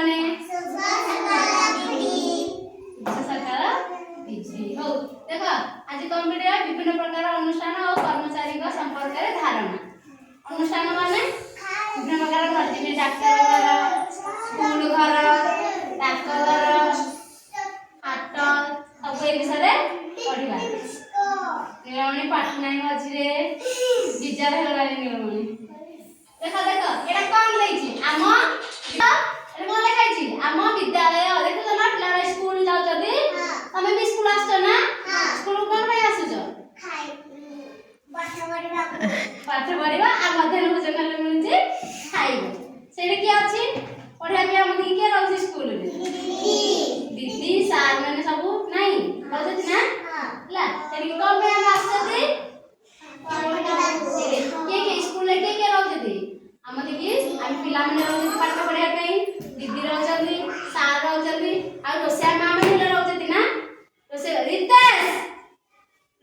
ପିଲାମାନେ। ଶୁଭ ସକାଳ ଦିଦି। ହଉ, ଦେଖ, ଆଜି କଣ ପଢିବା? ବିଭିନ୍ନ ପ୍ରକାର ଅନୁଷ୍ଠାନ ଓ କର୍ମଚାରୀଙ୍କ ସମ୍ପର୍କରେ ଧାରଣା। ଅନୁଷ୍ଠାନ ମାନେ ବିଭିନ୍ନ ପ୍ରକାର ଘର, ଯେମିତି ଡାକ୍ତର ଘର, ସ୍କୁଲ ଘର, ଡାକଘର, ହାଟ, ସବୁ ଏ ବିଷୟରେ ପଢିବା। ନୀଳମଣି ପାଠ ନାହିଁ, ମଝିରେ ବିଜାର ହେଇଗଲାଣି ନୀଳମଣି। ଦେଖ ଦେଖ, ଏଇଟା କଣ ଦେଇଛି? ଆମ ଏଟା କଣ ଲେଖା ହେଇଛି? ଆମ ବିଦ୍ୟାଳୟ। ଦେଖୁଛ ନା, ପିଲାମାନେ ସ୍କୁଲ ଯାଉଛନ୍ତି। ତମେ ବି ସ୍କୁଲ ଆସୁଛ ନା? ସ୍କୁଲ କଣ ପାଇଁ ଆସୁଛ? ପାଠ ପଢିବା ଆଉ ମଧ୍ୟାହ୍ନ ଭୋଜନ ହେଲେ ମିଳୁଛି, ଖାଇବ। ସେଇଠି କିଏ ଅଛି ପଢିବା ପାଇଁ? ଆମ କିଏ ରହୁଛି ସ୍କୁଲରେ? ଦିଦି, ସାର୍ ମାନେ ସବୁ ନାଇଁ ରହୁଛନ୍ତି ନା? ହେଲା, ସେଠି କଣ ପାଇଁ ଆମେ ଆସୁଛନ୍ତି? କିଏ କିଏ ସ୍କୁଲରେ, କିଏ କିଏ ରହୁଛନ୍ତି? ଆମ ଦିଦି, ଆମେ ପିଲାମାନେ ରହୁଛନ୍ତି ପାଠ ପଢିବା ପାଇଁ। ଦିଦି ରହୁଛନ୍ତି, ସାର୍ ରହୁଛନ୍ତି, ଆଉ ରୋଷେଇଆ ମା ମାନେ ହେଲେ ରହୁଛନ୍ତି ନା? ରୋଷେଇ, ରିତେଶ,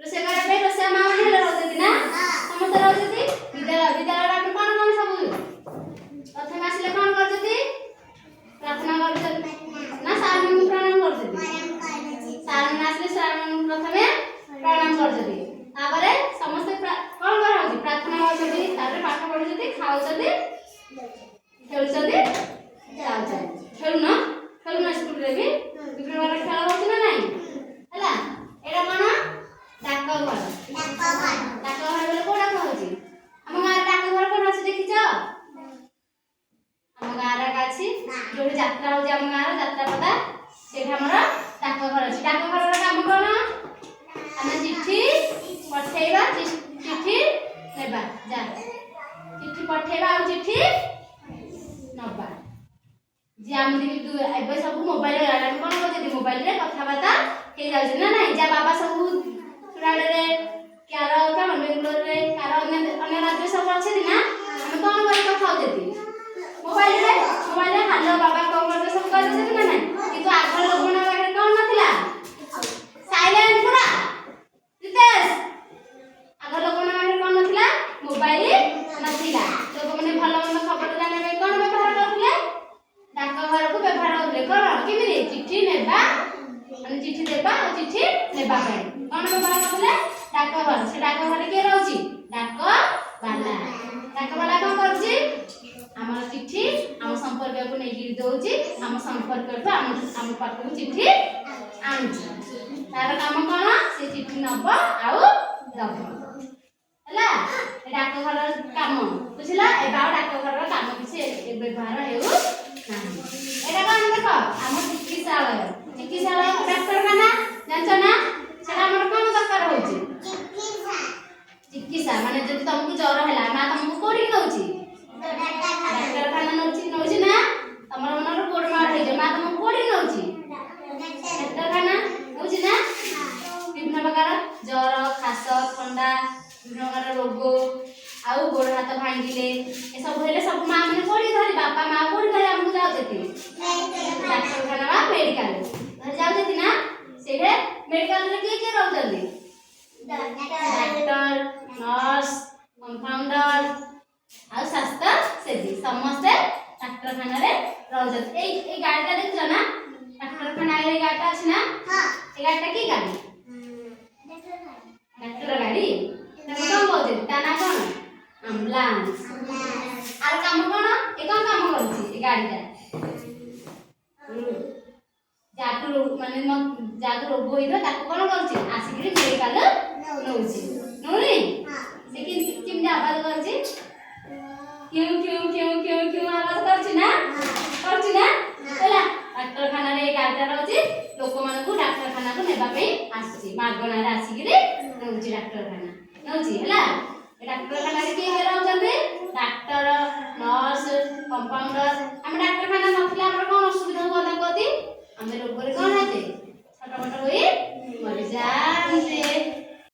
ରୋଷେଇ କରିବା ପାଇଁ ରୋଷେଇଆ ମା ମାନେ ହେଲେ ରହୁଛନ୍ତି ନା? ସମସ୍ତେ ରହୁଛନ୍ତି। ବିଦ୍ୟାଳୟରେ ଆମେ କଣ କଣ ସବୁ, ପ୍ରଥମେ ଆସିଲେ କଣ କରୁଛନ୍ତି? ପ୍ରାର୍ଥନା କରୁଛନ୍ତି ନା ସାର୍ ମାନଙ୍କୁ ପ୍ରଣାମ କରୁଛନ୍ତି? ସାର୍ ମାନେ ଆସିଲେ ସାର୍ ମାନଙ୍କୁ ପ୍ରଥମେ ପ୍ରଣାମ କରୁଛନ୍ତି। ତାପରେ ସମସ୍ତେ କଣ କରାହଉଛି? ପ୍ରାର୍ଥନା କରୁଛନ୍ତି। ତାପରେ ପାଠ ପଢୁଛନ୍ତି, ଖାଉଛନ୍ତି, ଖେଳୁଛନ୍ତି, ଯାଉଛନ୍ତି। ଖେଳୁନ ଖେଳୁନ ସ୍କୁଲରେ ବି ବିଭିନ୍ନ ପ୍ରକାର ଖେଳ ହଉଛି ନା ନାଇଁ? ହେଲା, ଏଇଟା କଣ? ଡାକଘର। ଡାକଘର ବୋଲେ କୋଉଟା କହୁଛି? ଆମ ଗାଁରେ ଡାକଘର କୋଉଠି ଅଛି ଦେଖିଛ? ଆମ ଗାଁରେ ଏକା ଅଛି। ଯୋଉଠି ଯାତ୍ରା ହଉଛି, ଆମ ଗାଁର ଯାତ୍ରା ପଦା, ସେଇଠି ଆମର ଡାକଘର ଅଛି। ଡାକଘରର କାମ କଣ? ଆମେ ଚିଠି ପଠେଇବା, ଚିଠି ନେବା। ଯା, ଚିଠି ପଠେଇବା ଆଉ ଚିଠି ନବା। ଯେ ଆମେ ଏବେ ସବୁ ମୋବାଇଲ ହେଇଗଲାଣି। ଆମେ କଣ କରୁଛନ୍ତି? ମୋବାଇଲରେ କଥାବାର୍ତ୍ତା ହେଇଯାଉଛି ନା ନାଇଁ? ଯାହା ବାବା ସବୁ ସୁରାଟରେ, କାହାର କଣ ବେଙ୍ଗଲୋରରେ, କାହାର ଅନ୍ୟ ଅନ୍ୟ ରାଜ୍ୟରେ ସବୁ ଅଛନ୍ତି ନା, ଆମେ କଣ କରି କଥା ହଉଛନ୍ତି? ମୋବାଇଲରେ। ମୋବାଇଲରେ "ହାଲୋ ବାବା, କଣ କରୁଛ?" ସବୁ କହିଦଉଛନ୍ତି ନା ନାଇଁ? କିନ୍ତୁ ଆଗ ଲୋକମାନଙ୍କ ପାଖରେ କଣ ନଥିଲା? ସାଇଲେଣ୍ଟ ପୁରା ରିତେଶ। ଆଗ ଲୋକମାନଙ୍କ ପାଖରେ କଣ ନଥିଲା? ମୋବାଇଲ ନଥିଲା। ଲୋକମାନେ ଭଲ ମନ୍ଦ ଖବର ଜାଣିବା ପାଇଁ କଣ ବ୍ୟବହାର କରୁଥିଲେ? ଡାକଘରକୁ ବ୍ୟବହାର କରୁଥିଲେ। କଣ, କେମିତି? ଚିଠି ନେବା, ମାନେ ଚିଠି ଦେବା ଆଉ ଚିଠି ନେବା ପାଇଁ କଣ ବ୍ୟବହାର କରୁଥିଲେ? ଡାକଘର। ସେ ଡାକଘରେ କିଏ ରହୁଛି? ଡାକ ବାଲା। ଡାକବାଲା କଣ କରୁଛି? ଆମର ଚିଠି ଆମ ସମ୍ପର୍କୀୟକୁ ନେଇକିରି ଦଉଛି, ଆମ ସମ୍ପର୍କୀୟଠୁ ଆମ ପାଖକୁ ଚିଠି ଆଣୁଛି। ତାର କାମ କଣ? ସେ ଚିଠି ନବ ଆଉ ଦବ। ହେଲା, ଏ ଡାକଘରର କାମ ବୁଝିଲା। ଏବେ ଆଉ ଡାକଘରର କାମ କିଛି ବ୍ୟବହାର ହେଉ ନାହିଁ। ଏଇଟା କଣ ଦେଖ, ଆମ ଚିକିତ୍ସାଳୟ। ଚିକିତ୍ସାଳୟ, ଡାକ୍ତରଖାନା ଜାଣିଛ ନା? ସେଟା ଆମର କଣ ଦରକାର ହଉଛି? ଚିକିତ୍ସା ମାନେ ଯଦି ତମକୁ ଜ୍ୱର ହେଲା, ମା ତମକୁ କୋଉଠିକି ନଉଛି? ଡାକ୍ତରଖାନା ନଉଛି। ନଉଛି ନା? ତମର ମନର ଗୋଡ ମାଡ଼ ହେଇଯିବ, ମା ତମକୁ କୋଉଠିକି ନଉଛି? ଡାକ୍ତରଖାନା ନଉଛି ନା? ବିଭିନ୍ନ ପ୍ରକାର ଜ୍ୱର, ଖାସ, ଥଣ୍ଡା, ବିଭିନ୍ନ ପ୍ରକାର ରୋଗ ଆଉ ଗୋଡ ହାତ ଭାଙ୍ଗିଲେ, ଏସବୁ ହେଲେ ସବୁ ମା ମାନେ କୋଉଠି ଧରି, ବାପା ମା କୋଉଠି ଧରି ଆମକୁ ଯାଉଛନ୍ତି? ଡାକ୍ତରଖାନା ବା ମେଡିକାଲ ଧରି ଯାଉଛନ୍ତି ନା? ସେଇଠି ମେଡିକାଲରେ କିଏ କିଏ ରହୁଛନ୍ତି? ଡାକ୍ତର, ନର୍ସ, କମ୍ପାଉଣ୍ଡର ଆଉ ସ୍ୱାସ୍ଥ୍ୟ ସେବୀ, ସମସ୍ତେ ଡାକ୍ତରଖାନାରେ ରହୁଛନ୍ତି। ଏଇ ଏଇ ଗାଡ଼ିଟା ଦେଖୁଛ ନା? ଡାକ୍ତରଖାନା ଆଗରେ ଏଇ ଗାଡ଼ିଟା ଅଛି ନା? ଏଇ ଗାଡ଼ିଟା କି ଗାଡ଼ି? ଡାକ୍ତର ଗାଡ଼ି। ତାକୁ କଣ କହୁଛନ୍ତି? ତା ନାଁ କଣ? ଆମ୍ବୁଲାନ୍ସ। ଆର କାମ କଣ? ଏ କଣ କାମ କରୁଛି ଏ ଗାଡ଼ିଟା? ଯାହାକୁ ମାନେ ଯାହାକୁ ରୋଗ ହେଇଥିବ, ତାକୁ କଣ କରୁଛି? ଆସିକିରି ମେଡିକାଲ ନଉଛି। ନଉନି? ସେ କେମିତି କେମିତି ଆବାଜ କରୁଛି? Q Q Q Q Q ଆବାଜ କରୁଛି ନା? କରୁଛି ନା? ହେଲା, ଡାକ୍ତରଖାନାରେ ଏଇ ଗାଡ଼ିଟା ରହୁଛି। ଲୋକମାନଙ୍କୁ ଡାକ୍ତରଖାନାକୁ ନେବା ପାଇଁ ଆସୁଛି। ମାଗଣାରେ ଆସିକିରି ନଉଛି, ଡାକ୍ତରଖାନା ନଉଛି। ହେଲା, ଏ ଡାକ୍ତରଖାନାରେ କିଏ କିଏ ରହୁଛନ୍ତି? ଡାକ୍ତର, ନର୍ସ, କମ୍ପାଉଣ୍ଡର।